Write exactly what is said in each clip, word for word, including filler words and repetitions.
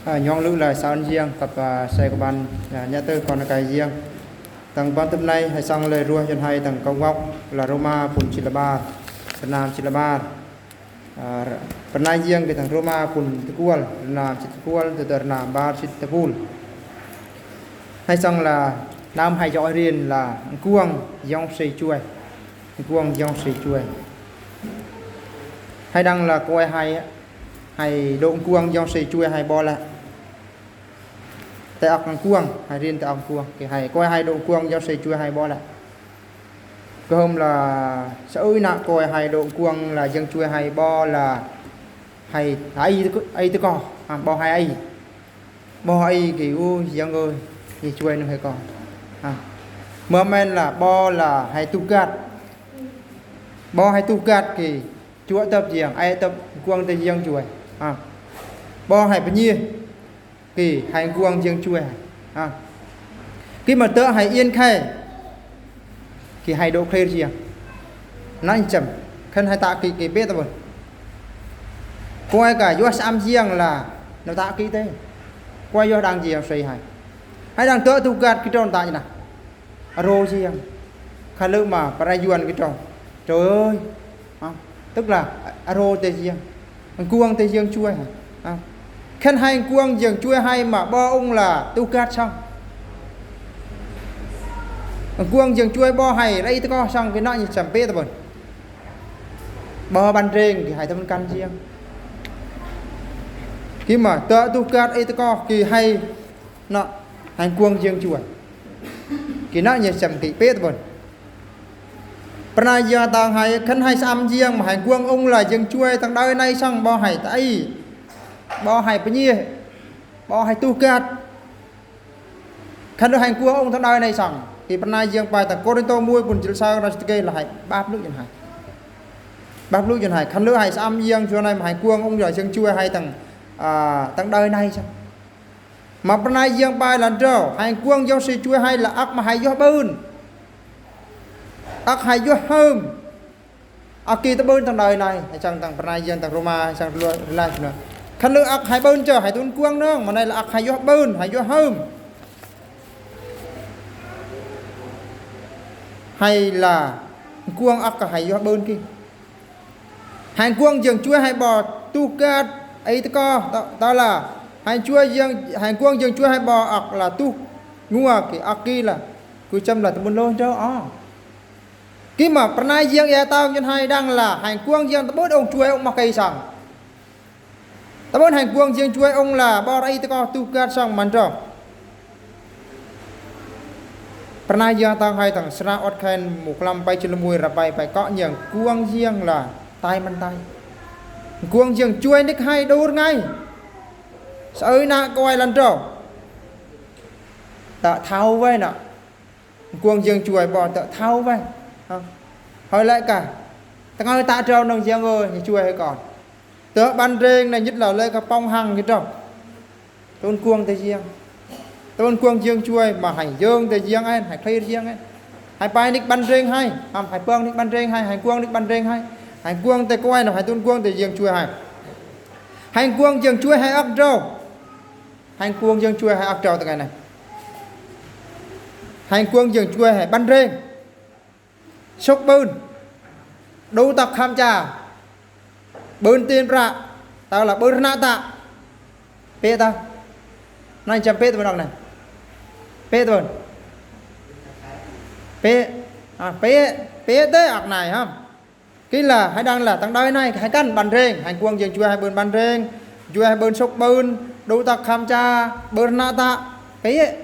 Ơ, nhong lư̆ lai săn jiăng, kăp, ơ, sai kơ ƀan, ơ, nhă tơ kon kai jiăng. Tang ƀan tơm nai, hai song lai ruah yơn hai tang kông ngok, la Rôma phun chi la ƀar, rơnam chi la ƀar. Ơ, pơnai jiăng kơ tang Rôma phun tơkual, rơnam chi tơkual, tơ tơ rơnam ƀar chi tơpul. Hai song la, năm hai jŏ rin la, kuang yong sei chuai. Kuang yong sei chuai. Hai đăng la koi hai, hai đô kuang yong sei chuai hai ƀô la. Tơ ăk kuang, hai rin tơ ăk kuang. Kơ hai, koi hai đô kuang yong sei chuai hai ƀô la. Kơ hôm la, sa ơi nă koi hai đô kuang la yong chuai hai ƀô la. Hai, hai, hai tơ kơ, à, ƀô hai ai. Ƀô hai kơ u yong ơi, yong chuai nơh hai kơ. À. Mơm men la, ƀô la hai tuh găt. Ƀô hai tuh găt kơ chuai tơp jiăng, ai tơp kuang tơ yong chuai. À. Ƀô hai pơnhiê. Kơ hai kuang yong chuai. À. Kơ mă tơ hai yên khai. Kơ hai đô khlêr jiăng. Nă chăm. Khân hai ta kơ kơ pê ta ƀon. Koi ka yua săm jiăng la. Nă ta kơ tê. Koi yua đăng jiăng sei hai. Hai đăng tơ tuh găt kơ trôn ta nă. Arô jiăng. Khân lư̆ mă, pơra yuan kơ trôn. Trời ơi. À, tức là, à, arô tơ jiăng. Kuang tơ yong chuai. À. Khân hai kuang yong chuai hai mă ƀô ung la tuh găt song. Kuang yong chuai ƀô hai, rai tơ kơ song kơ nă nhi chăm pê ta ƀon. Ƀô ƀan rêng kơ hai tơm kan jiăng. Kơ mă, tơ tuh găt rai tơ kơ kơ hai nă, hai kuang yong chuai. Kơ nă nhi chăm kơ pê ta ƀon. Pơnai jiăng tang hai, khân hai săm jiăng mă hai kuang ung la yong chuai tang đơi nai song ƀô hai tai. Ƀô hai pơnhiê. Ƀô hai tuh găt. Khân đơ hai kuang ung tang đơi nai song. Kơ pơnai jiăng pai tang Kôrintô mui phun jil sa rơnam chi tơkê la hai. Bap lư̆ yơn hai. Bap lư̆ yơn hai. Khân lư̆ hai săm jiăng chuai nai mă hai kuang ung yua yong chuai hai tang, à, tang đơi nai song. Mă pơnai jiăng pai la trô, hai kuang yong sei chuai hai la ăk mă hai yua ƀon. Ăk hai yua hơm. Ăk kơ tơ ƀon tang đơi nai, hai chang tang pơnai jiăng tang Rôma, hai chang lua, rơlai nă. Khân lư̆ ăk hai ƀon chơ, hai tun kuang nơng, mă nai la ăk hai yua ƀon, hai yua hơm. Hai la, kuang ăk hai yua ƀon kơ. Hai kuang yong chuai hai ƀô tuh găt, ai tơ kơ, tơ, tơ la. Hai chuai yong, hai kuang yong chuai hai ƀô ăk la tuh ngua kơ, ăk kơ la. Kơ chăm la tơmun lô trô, à. Kơ mă, pơnai jiăng ia tao yơn hai đăng la, hai kuang yong tơ ƀon ung chuai ung mă kơ song. Tơ ƀon hai kuang yong chuai ung la, ƀô rai tơ kơ tuh găt song măn trô. Pơnai jiăng tang hai tang sơnă ôt khen mŭk lăm pai chil mui ră pai pai kơ nhang kuang jiăng la tai măn tai. Kuang jiăng chuai nik hai đô rơngai. Sa ơi nă kơ wai lăn trô. Ta thao wai nă. Kuang jiăng chuai ƀô ta thao wai. Hă. Hơi lĕ ka. Tơngơi ta trô nơng jiăng ơi, chuai hơi kon. Tơ ƀan rêng nă nhĭt la lĕ ka pông hăng kơ trô. Tơun kuang tơ jiăng. Tơun kuang jiăng chuai, mă hai yong tơ jiăng en, hai khlêr jiăng en. Hai pai nik ƀan rêng hai, hăm hai pơng nik ƀan rêng hai, hai kuang nik ƀan rêng hai. Hai kuang tơ kơ wai nă, hai tơun kuang tơ jiăng chuai hai. Hai kuang jiăng chuai hai ăk trô. Hai kuang jiăng chuai hai ăk trô tơngai nai. Hai kuang jiăng chuai hai ƀan rêng. Sŭk ƀon. Đu tŏk kham cha. Ƀon tin pră. Tơ la ƀon rơnă tă. Pê ta. Nai chăm pê ta ƀon ăk nai. Pê ta ƀon. Pê. À, pê. Pê ta ăk nai hăm. Kơ la, hai đăng la, tang đơi nai, hai kăn ƀan rêng, hai kuang jiăng chuai hai ƀon ƀan rêng, chuai hai ƀon sŭk ƀon, đu tŏk kham cha, ƀon rơnă tă, kơ yê.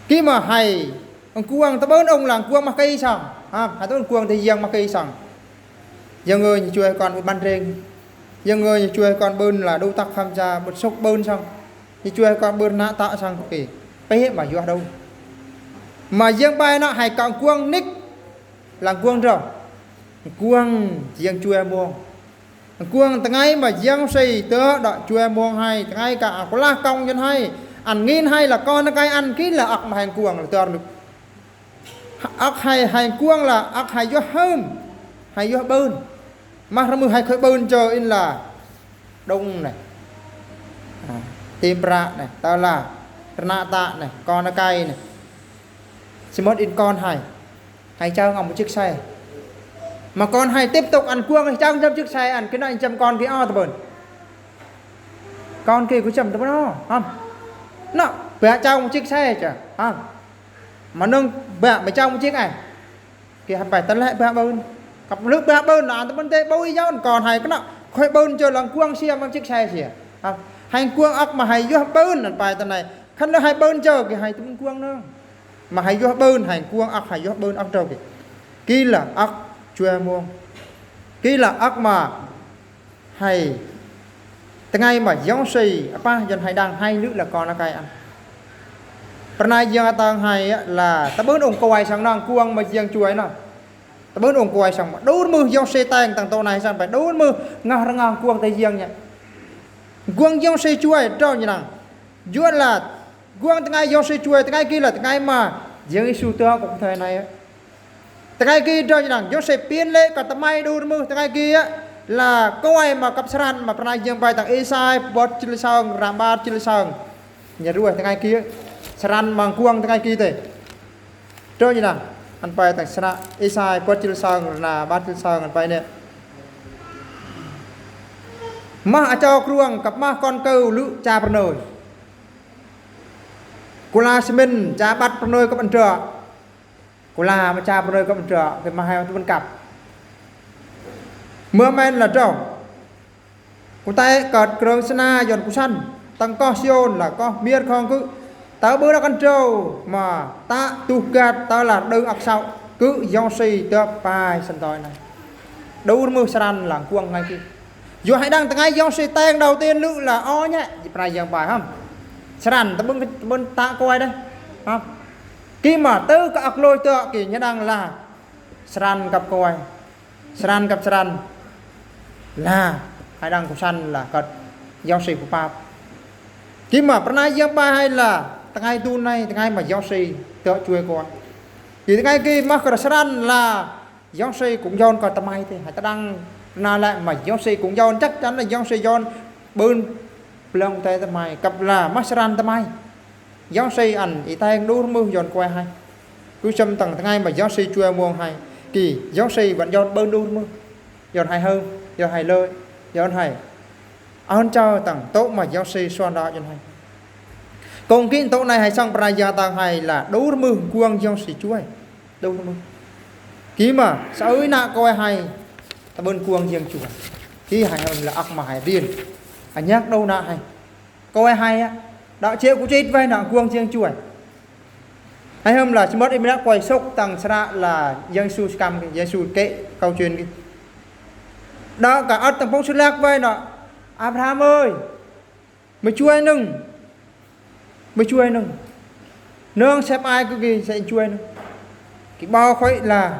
Kơ mă hai, ung kuang tơ ƀon ung la, ung kuang mă kơ song, ha, hai tơun kuang tơ jiăng mă kơ song. Jiăng ơi nhi chuai kon ƀon ƀan rêng, jiăng ơi nhi chuai kon ƀon la, đu tŏk kham cha, ƀon sŭk ƀon song, nhi chuai kon ƀon rơnă tă song, kơ, pê mă yuah đô. Mă jiăng pai nă hai kăn kuang nik, Lăng kuang trô. Kuang jiăng chuê muông. Kuang tơngai mă jiăng sui tơ đă chuê muông hai, tơngai ka kơlah kông yơn hai. Ăn ngin hai la kon kai ăn kĭ la ăk mă hai kuang la tơr nŭk. Ăk hai, hai kuang la ăk hai yuah hơm. Hai yuah bơ̆n. Mă rơmưh hai khơi bơ̆n chơ in la. Đông nai. Tim prăk anai, tơ la, rơna tă anai, kon nơkai anai. Sơmơ̆t in kon hai. Hai chơng ŏk mơjĭk sai. Mă kon hai tiếp tục ăn kuang hai chơng jăm mơjĭk sai ăn kơnơ̆ng jăm kon ki ŏk tơbơn. Kon ki kơ jăm tơbơn ŏk. Hăm. Nă, bă chơng mơjĭk sai chă. Hăm. Mă nơ̆ng bă mă chơng mơjĭk ai. Ki hăm pai tơlơi bă bơn. Kăp lưk bă bơn nă ăn tơbơn tê bôi yơn kon hai kơnơ̆ng. Khoi bơn chơ lăng kuang sia mơjĭk sai sia. Hăm. Hai kuang ŏk mă hai yơh bơn ăn pai tơ anai. Khăn lơ hai bơn chơ ki hai tơbơn kuang nơ̆ng. Mă hai yơh bơn, hai kuang ŏk, hai yơh bơn ŏk trâu ki. Ki la ŏk jua mông. Ki la ŏk mă hai. Tơngai mă Yôsê, apah yơn hai đang hai lưk la kon nơkai ăn. Pơnai yơn atang hai la, tơbơn ung kuai sang nang kuang mă yơn jua nă. Tơbơn ung kuai sang mă. Đur mưh Yôsê teng tang tô nai sang pai. Đur mưh ngah rơngah kuang tơ yơn nhă. Kuang Yôsê jua trâu nhă nang. Jua la Kuang tơngai Yôsê jua, tơngai ki la tơngai mă Yang Yêsu tơ̆ kơ thoi nai. Tơngai ki dơ̆ng nang Yôsê piên lĕ kơ tơmai đur mưh tơngai ki la kuai mă kăp srăn mă pơnai jơ̆ng pai tang Êsai bơ̆t jĭt sơng, rơna bơ̆t jĭt sơng. Nhă ruai tơngai ki srăn mă kuang tơngai ki tê. Dơ̆ng nang ăn pai tang srăn Êsai bơ̆t jĭt sơng, rơna bơ̆t jĭt sơng ăn pai nê. Mă achok kruang kăp mă kon kơ̆u lŭ cha pơnơi. Kula sơmĭn cha băt pơnơi kăp ăn dơ̆. Kula mă cha pơnơi kăp ăn dơ̆, kơ mă hai tơbơn kăp. Mơ̆ men la dơ̆ng. Kơtĕk kơt krơ̆ng sơnă yơn kơsăn, tang koh Siôn la koh miêr khong kơ. Tơbơn ăk ăn dơ̆, mă tă tuh găt tơla đơ̆ng ăk săo, kơ Yôsê tơ̆ pai săn tơi nai. Đur mưh srăn lăng kuang ngai ki. Yua hai đang tơngai Yôsê teng đầu tiên lŭ la ơ nhă, jĭ pơnai jơ̆ng pai hăm. Srăn tơbơn, tơbơn tă kuai dêh. Hăm. Ki mă tơ kơ ăk lôi tơ̆ ki nhă đang la. Srăn kăp kuai. Srăn kăp srăn. La. Hai đang kơsăn la kơt Yôsê pơpap. Ki mă pơnai jơ̆ng pai hai la. Tơngai tu nai, tơngai mă Yôsê tơ̆ jua kuai. Ki tơngai ki mă kơ srăn la. Yôsê kŭng yơn kơ tơmai tê. Hai tơdang na lĕ mă Yôsê kŭng yơn chắc chắn la Yôsê yơn bơn plơ̆ng tê tơmai. Kăp la mă srăn tơmai. Yôsê ăn i teng đur mưh yơn kuai hai. Kơ sơm tang tơngai mă Yôsê jua mông hai. Ki Yôsê băn yơn bơn đur mưh. Yơn hai hơm, yơn hai lơi, yơn hai. Ăn chao tang tŏ mă Yôsê suan đa yơn hai. Kông kĭn tŏ nai hai săng pơnai jơ̆ng tang hai la đur mưh kuang Yôsê jua. Đur mưh. Ki mă, sa ơi nă kuai hai. Tơbơn kuang jơ̆ng jua. Ki hai hơm la ăk mă hai điên. Anhăk đô nă hai. Kuai hai ă. Đă chê kŭ chê vay nă kuang jơ̆ng jua. Hai hơm la, sơmơ̆t i mă nă kuai sŏk tang sră la Yêsu skăm ki, Yêsu kĕ kâu chuyên ki. Đă kơ ăt tang pông sư lăk vay nă. Abraham ơi. Mă jua nưng. Mă jua nưng. Nưng sep ai kơ ki, sep jua nưng. Ki bao khoi la.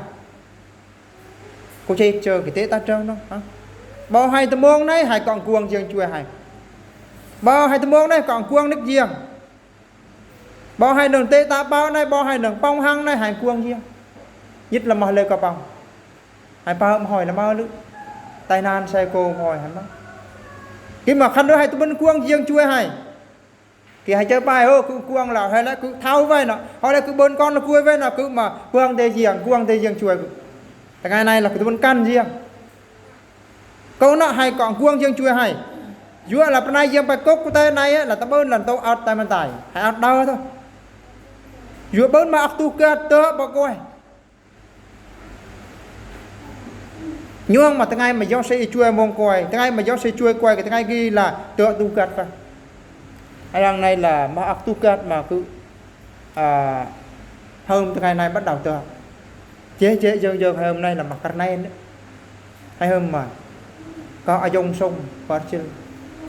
Kŭ chê chơ ki tê ta trơn nơ, hă? Bao hai tơmông nai, hai kŏng kuang jơ̆ng jua hai. Bao hai tơmông nai, kŏng kuang nik jơ̆ng. Bao hai nưng tê ta bao nai, bao hai nưng pông hăng nai, hai kuang jơ̆ng. Nhĭt la mă lê kơ pông. Hai pơm hoi la mă lư. Tai nan sai kơ hoi hai mă. Ki mă khăn đơ hai tơbơn kuang jơ̆ng jua hai. Ki hai chơ pai hơ kŭ kuang la, hai lĕ kŭ thao vay nă, hai lĕ kŭ bơn kon la kuai vay nă, kŭ mă kuang tê jơ̆ng, kuang tê jơ̆ng jua kŭ. Tơngai nai la kŭ tơbơn kăn jơ̆ng. Kâu nă hai kŏng kuang jơ̆ng jua hai. Yua la pơnai jơ̆ng pai kŭk kŭ tai nai, la tơbơn lăn tŏ ăt tai mơtai. Hai ăt đơ tơ. Yua bơn mă ăk tuh găt tơ̆ bă kuai. Nhŏng mă tơngai mă Yôsê i jua mông kuai, tơngai mă Yôsê jua kuai kơ tơngai ki la tơ̆ tuh găt pă. Hai đang nai la mă ăk tuh găt mă kŭ, a, hơm tơngai nai bắt đầu tơ̆. Jê jê jơ̆ng jơ̆ng hai hơm nai la mă kar nai. Hai hơm mă. Kơ a jông sông pơr jĭl.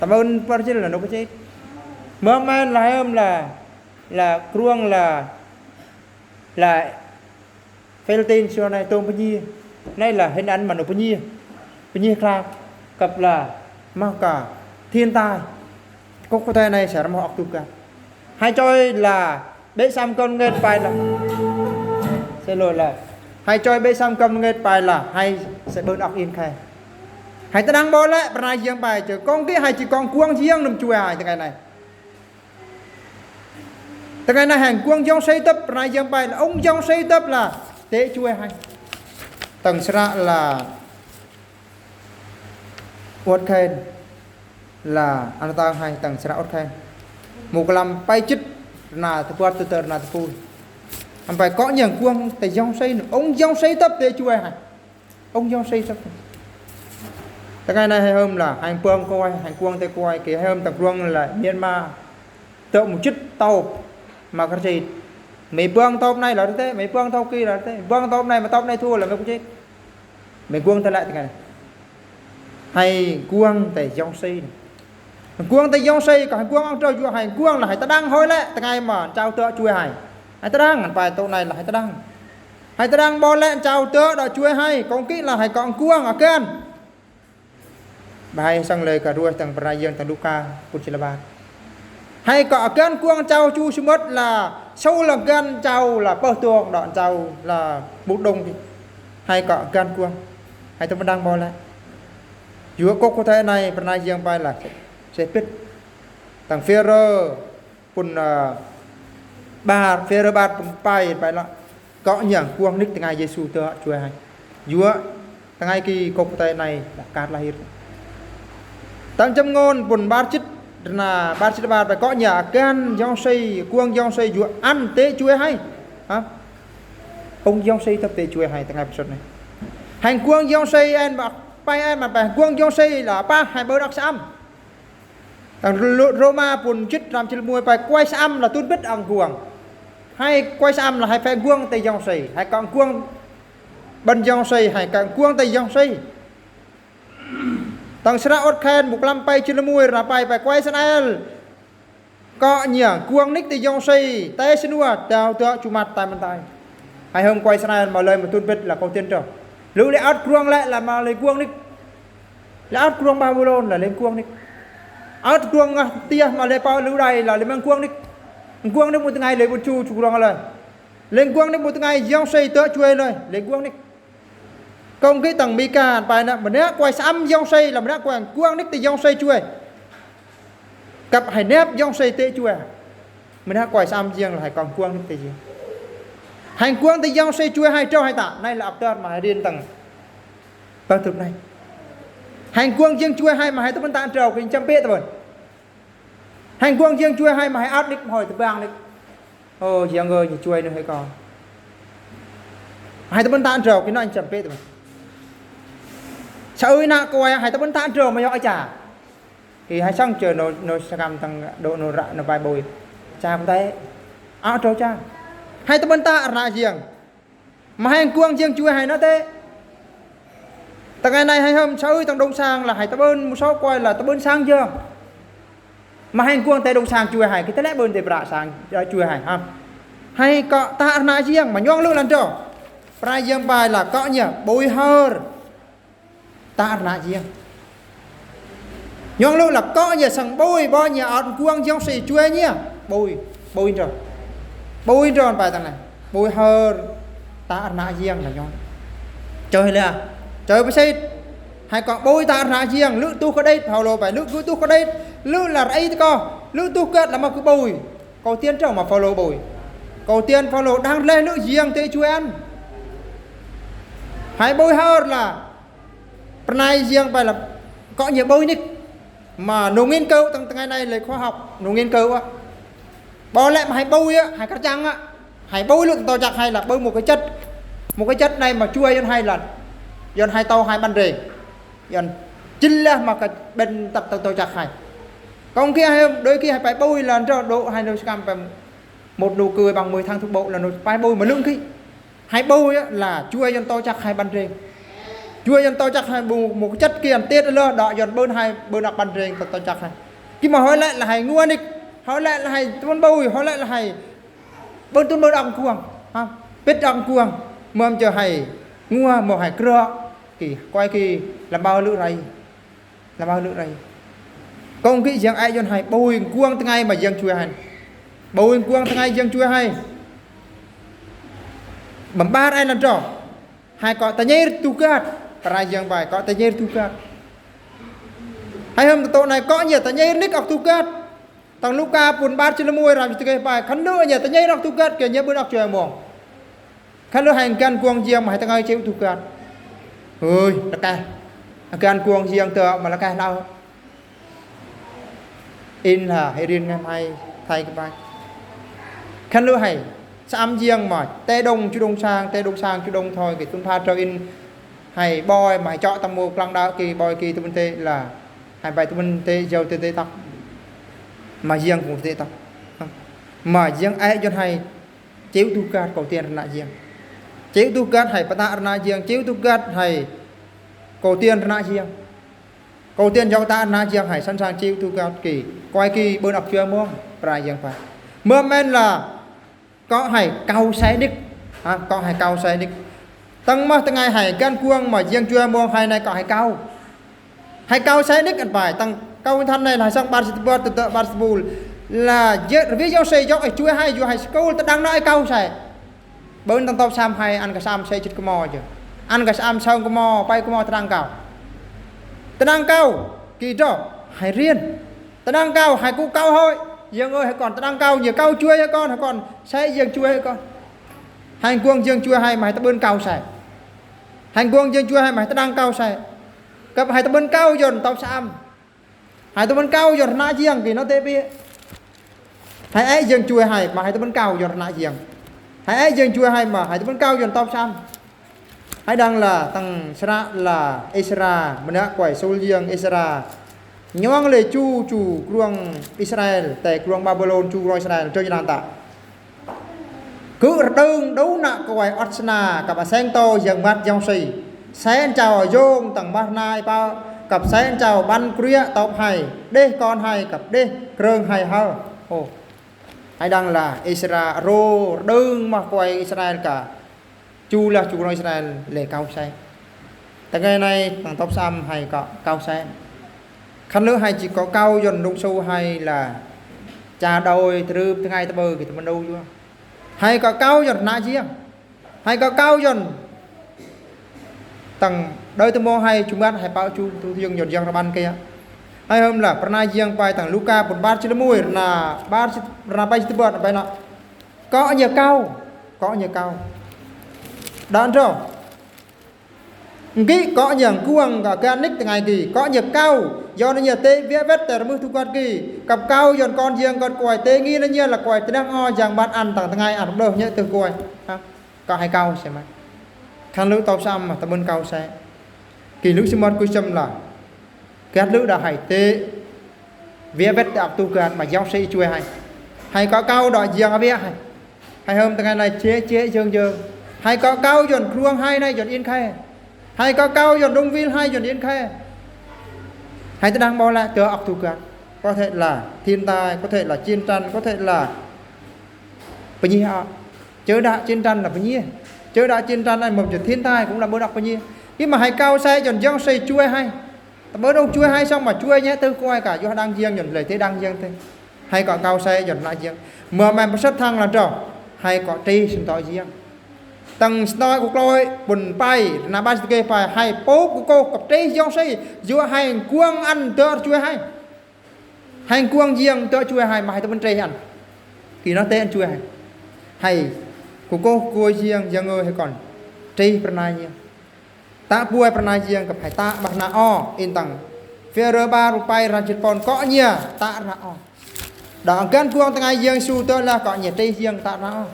Tơbơn pơr jĭl la nô kơ chê. Mơ̆ men la hai hơm la, la kruang la, la Philitin sua nai tôm pơnhia. Nai la hên ăn mă nô pơnhia. Pơnhia klak. Kăp la mă ka thiên tai. Kŭk kŭ tai nai sa răm hŏk tuh găt. Hai choi la bê sam kơm ngêt pai la. Sa lôi la. Hai choi bê sam kơm ngêt pai la. Hai sa bơn ăk yên khai. Hai tơdang bô lĕ, pơnai jing pai, chơ kông kĭ hai chi kông kuang jing nơm chuai hai tơkai nai. Tơkai nai hai kuang jong sei tơp, pơnai jing pai, ung jong sei tơp la, tê chuai hai. Tang sra la, uat khen. La, ăn tang hai tang sra uat khen. Mŭk lăm pai chit, na tơpuat tơ tơ na tơpui. Ăn pai kŏ nhi kuang tê jong sei, ung jong sei tơp tê chuai hai. Ung jong sei tơp. Tơkai nai hai hôm la, hai pơng koi, hai kuang tê koi, kơ hai hôm tang kuang la, Myanmar. Tơ mŭ chit tôp, ma kar chit. Mê pơng tôp nai la tê, mê pơng tôp ki la tê, pơng tôp nai, ma tôp nai thua la mê kuang chit. Mê kuang tê lĕ tơkai nai. Hai kuang tê jong sei. Kuang tê jong sei, kơ hai kuang ong trâu jua hai kuang la hai tơdang hơi lĕ, tơkai ma, chao tơ chuai hai. Hai tơdang, ăn pai tơ nai la hai tơdang. Hai tơdang bô lĕ chao tơ đa chuai hai, kông kĭ la hai kông kuang akan. Ba hai sang lơi kơ ruai tang pơrai jing tang Luka, pun chi la ba. Hai kŏ akan kuang chao chu sumut la, sau la gan chao la pơh tuong đa chao la bu dong ki. Hai kŏ akan kuang. Hai tơdang bô lĕ. Jua kŏ kơ tê nai pơnai jing pai la. Sei pit. Tang Phêrô. Pun, ơ, bar, Phêrô bar pun pai, pai la. Kŏ nhi kuang nik tơngai Yêsu tơ chuai hai. Jua tơngai ki kŏ kơ tê nai la kat lahir. Tang Châm Ngôn pun bar chit, na bar chit bar pai kŏ nhi akan jong sei, kuang jong sei jua ăn tê chuai hai. Ha? Ung jong sei tơp tê chuai hai tơngai pơsut nai. Hai kuang jong sei ăn ba pai ăn ma pai kuang jong sei la pa hai bơ đak sam. Tang Lu-, Rôma pun chit ram chil mui pai kuai sam la tŭt bit ong kuang. Hai kuai sam la hai pheng kuang tê jong sei. Hai kông kuang bân jong sei, hai kông kuang tê jong sei. Tang sra uat khen mŭk lăm pai chil mui ra pai pai kuai san el. Kŏ nhi kuang nik tê jong sei, tê sơnua, tao tơ chu mat tai mơntai. Hai hôm kuai san el ma lơi ma tŭt bit la kâu tien trơ. Lu lĕ ăt kuang lĕ la ma lơi kuang nik. Lĕ ăt kuang Babulôn la lĕ kuang nik. Ăt kuang ngah tiah ma lĕ pao lu đai la lĕ măng kuang nik. Kuang nik mŭt ngai lĕ bu chu chu kuang lơi. Lĕ kuang nik mŭt ngai jong sei tơ chuai lơi, lĕ kuang nik. Kông kĭ tang Mika ăn pai na, mơnă kuai sam jong sei la mơnă kuai kuang nik tê jong sei chuai. Kăp hai nep jong sei tê chuai. Mơnă kuai sam jing la hai kông kuang nik tê jing. Hai kuang tê jong sei chuai hai trâu hai ta, nai la ăp tơr ma hai rin tang. Păng tŭp nai. Hai kuang jing chuai hai ma hai tơpăn ta ăn trâu, kơ chăm pê tơpăn. Hai kuang jing chuai hai ma hai ăt nik ma hơi tơbang nik. Ô, jing ơi, nhi chuai nơ hai kông. Hai tơpăn ta ăn trâu, kơ nai chăm pê tơpăn. Sa ơi na kuai hai tơpăn ta ăn trâu ma yŏ acha. Kơ hai sang chơ nô, nô sa kam tang đô nô ră nô pai bôi. Cha pơtê. Ăt trâu cha. Hai tơpăn ta ăn na jing. Ma hai kuang jing chuai hai na tê. Tơngai nai hai hôm sa ơi tang dong sang la hai tơpăn mu sâu kuai la tơpăn sang jing. Ma hai kuang tê dong sang chuai hai, kơ tê lĕ bân tê pră sang, ơ, chuai hai, ha. Hai kŏ ta ăn na jing, ma nhong lu lăn trơ. Pơrai jing pai la kŏ nhi, bôi hơr. Ta ăn na jing. Nhong lu la kŏ nhi sang bôi, bôi nhi ăt kuang jong sei chuai nhi. Bôi, bôi trơ. Bôi trơ pai tang nai. Bôi hơr. Ta ăn na jing la nhong. Chơi la. Chơi pơsĭt. Hai kŏ bôi ta ăn na jing. Lu tuh kơ đet, Phaulô pai. Lu tuh kơ đet. Lu la rei tơ kơ. Lu tuh kơt la ma kơ bôi. Kâu tien trơ ma Phaulô bôi. Kâu tien Phaulô đang lĕ lu jing tê chuai ăn. Hai bôi hơr la. Pơnai jing pai la kŏ nhi bôi nik. Ma nô nghiên cứu tang tơngai nai lĕ khoa học, nô nghiên cứu a. Bô lĕ ma hai bôi a, hai kar chăng a. Hai bôi lu tơ chak hai la bôi mŭk kơ chăt. Mŭk kơ chăt nai ma chuai yon hai lăn. Yon hai tâu hai băn rêng. Yon chil lah ma kơ bân tăp tơ tơ chak hai. Kông kĭ hai đôi kĭ hai pai bôi lăn trơ đô hai nô sa kam pai một nụ cười bằng mười tháng thuốc bổ là nô pai bôi ma lưng kĭ. Hai bôi a la chuai yon tơ chak hai băn rêng. Chuai yon tơ chak hai bu mŭk kơ chăt kơ ăn têt la đa yon bân hai bân đak băn rêng tơ tơ chak hai. Kĭ ma hơi lĕ la hai ngua nik. Hơi lĕ la hai tơpăn bôi, hơi lĕ la hai bân tŭn bân đak kuang. Ha, pĭt đak kuang. Mơm chơ hai ngua mơm hai krơ. Kĭ, kuai kĭ, lăm bao lư̆ rai. Lăm bao lư̆ rai. Kông kĭ jing ai yon hai bôi kuang tơngai ma jing chuai hai. Bôi kuang tơngai jing chuai hai. Băm bar ai lăn trơ. Hai kŏ ta nhi tuh kơt. Pơrai jing pai kŏ ta nhi tuh kơt. Hai hôm tơ tŏ nai kŏ nhi tơ nhei nik ŏk tu găt. Tang Luka bun ƀar jĭt lơmui ram jĭt tơkeh pai. Khăn lư nhi tơ nhei nik ŏk tu găt kơ nhi ƀơ̆n ŏk juai mong. Khăn lư hai găn kuang jiăng mă hai tơ ngai cheu tu găt. Hơi, lăk keh. Găn kuang jiăng tơ mă lăk keh lau. In la hai rin ngai mai thai kơ pai. Khăn lư hai. Sa am jiăng mă. Tê đông chu đông sang, tê đông sang chu đông thôi. Kơ tŭn pha trơ in hai ƀoi mă hai chŏ tăm mô klang đao kơ ƀoi kơ tŭ bơ̆n tê la. Hai pai tŭ bơ̆n tê jâu tê tê tŏk. Mă jiăng kơ tê tŏk. Mă jiăng ai jôn hai. Cheu tu găt kâu tien rơna jiăng. Cheu tu găt hai pơtă rơna jiăng. Cheu tu găt hai kâu tien rơna jiăng. Kâu tien jŏk ta rơna jiăng hai săn sang cheu tu găt kơ. Koi kơ ƀơ̆n ŏk juai mong. Prăi jiăng pai. Mơm men la. Kŏ hai kâu sai nik. Ha, kŏ hai kâu sai nik. Tang mă tơ ngai hai găn kuang mă jiăng juai mong hai nai kŏ hai kâu. Hai kâu sai nik ăn pai. Tang kâu than nai la sang ƀar jĭt tơbơ̆t tơ ƀar jĭt tơpul. La jơ̆ rơwi jŏk sai jŏk ai juai hai jŏk hai skul tơ đang nai kâu sai. Ƀơ̆n tang tŏp sam hai ăn kơ sam sai jĭt kơ mo jơ̆. Ăn kơ sam sang kơ mo, pai kơ mo tơ đang kâu. Tơ đang kâu, kơ dŏ, hai rin. Tơ đang kâu, hai kơ kâu hơi. Jiăng ơi hai kon tơ đang kâu, nhi kâu juai hai kon, hai kon. Sai jiăng juai hai kon. Hai kuang jiăng juai hai mă hai tơ ƀơ̆n kâu sai. Hai kuang jiăng juai hai mă hai tơ đang kâu sai. Kăp hai tơ ƀơ̆n kâu jôn tŏp sam. Hai tơ ƀơ̆n kâu jôn rơna jiăng kơ nơ tê pi. Hai ai jiăng juai hai mă hai tơ ƀơ̆n kâu jôn rơna jiăng. Hai ai jiăng juai hai mă hai tơ ƀơ̆n kâu jôn tŏp sam. Hai đang la tang sra la Esra mơnă kuai sul jiăng Esra. Nhuang lê chu chu kruang Israel, tê kruang Babylon chu kruang Israel, trơ jơlan ta. Kơ rơđơ̆ng đu nă kuai ăt sơna, kăp aseng tô jiăng măt jŏng si. Sen chao yông tang măt nai pă, kăp sen chao ƀăn kriă tŏp hai, đeh kon hai, kăp đeh krơng hai hơ. Ô. Hai đang la Esra rô rơđơ̆ng mă kuai Israel kơ. Chu la chu kruang Israel lê kâu sai. Tơ ngai nai tang tŏp sam hai kŏ kâu sai. Khăn lư hai či kŏ kâu jôn nŭk su hai la. Cha đôi trưp tơ ngai tơ ƀơ kơ tơ mơ̆n đu jua. Hai kŏ kâu jôn rơna jiăng. Hai kŏ kâu jôn. Tang đôi tơ mong hai chu măt hai pă chu tu thiăng jôn jiăng rơbăn kơ. Hai hôm la, pơrna jiăng pai tang Luka bun ƀar jĭt lơmui, rơna ƀar jĭt, rơna pai jĭt tơbơ̆t, pai nă. Kŏ nhi kâu, kŏ nhi kâu. Đan rô. Ngĭ kŏ nhi kuang kơ găn nik tơ ngai gĭ. Kŏ nhi kâu. Yôn nhi tê wiă wet tơ rơmưh tu găt gĭ. Kăp kâu yôn kon jiăng găt kuai tê ngĭ nă nhi la kuai tơnăng o jiăng măt ăn tang tơ ngai ăn đơh nhi tơ kuai. Ha. Kŏ hai kâu sai mă. Khăn lư tŏp sam mă tơ ƀơ̆n kâu sai. Kơ lư si măt kuai sam la. Găt lư đa hai tê. Wiă wet tơ ăp tu găt mă jŏk si juai hai. Hai kŏ kâu đa jiăng a wiă hai. Hai hôm tơ ngai nai chê chê jơng jơng. Hai kŏ kâu jôn kruang hai nai jôn yên khai. Hai kŏ kâu jôn đông wil hai jôn yên khai. Hai tơ đang ƀo la tơ ăp tu găt. Có thể là thiên tai, có thể là chiến tranh, có thể là pơnhih a. Chơ đa chiến tranh la pơnhih. Chơ đa chiến tranh la mơ̆m jôn thiên tai cũng la ƀơ̆n ŏk pơnhih. Kơ mă hai kâu sai jôn jŏk si juai hai. Tơ ƀơ̆n ŏk juai hai song mă juai nhi tơ kuai kơ yua đang jiăng jôn lê tê đang jiăng tê. Hai kŏ kâu sai jôn rơna jiăng. Mơm men pơsăt thăng la trô. Hai kŏ trê sơntoi jiăng. Tang sơntoi kơ kloi bun pai, rơna ƀar jĭt tơkeh pai, hai pôp kơ kŏ kăp trê jŏk si, yua hai kuang ăn tơ juai hai. Hai kuang jiăng tơ juai hai mă hai tơ ƀơ̆n trê ăn. Kơ nơ tê ăn juai hai. Hai kơ kŏ kơ jiăng, jiăng ơi hai kon. Trê pơrna jiăng. Tă buai pơrna jiăng kăp hai tă ƀă rơna o, in tang. Phiê rơ ƀar bun pai rơna jĭt pon kŏ nhi tă rơna o. Đa găn kuang tơ ngai jiăng Yêsu tơ la kŏ nhi trê jiăng tă rơna o.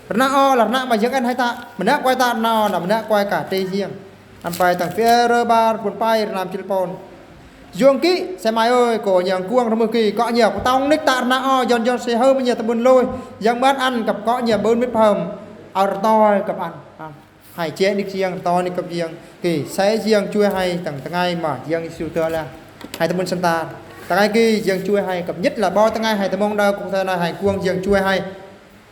Rơna o la rơna mă jiăng ăn hai tă. Mơnă kuai tă rơna o, la mơnă kuai kơ trê jiăng. Ăn pai tang phiê rơ ƀar bun pai rơna jĭt pon. Yua kơ, si mai ơi, kŏ nhi kuang rơmưh kơ, kŏ nhi pơtong nik tă rơna o, jôn jôn si hôm nhi tơ ƀơ̆n lui. Jiăng măt ăn kăp kŏ nhi ƀơ̆n mĭt pơm. Ăt rơtoi kăp ăn. Ha. Hai chê nik jiăng, rơtoi nik kăp jiăng. Kơ sai jiăng juai hai tang tơ ngai mă jiăng Yêsu tơ la. Hai tơ ƀơ̆n sơntar. Tơ ngai kơ jiăng juai hai kăp nhất la ƀoi tơ ngai hai tơ mong đa kŏ tơ nai hai kuang jiăng juai hai.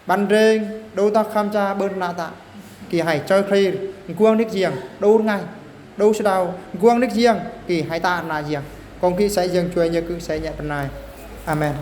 Ƀăn rêng, đô tŏk khăm cha ƀơ̆n rơna tă. Kơ hai choi khlir, kuang nik jiăng, đô rơngai, đô sơdao, kuang nik jiăng, kơ hai tă rơna jiăng. Kông kơ sai jiăng juai nhi kơ sai nhi pơnai. Amen.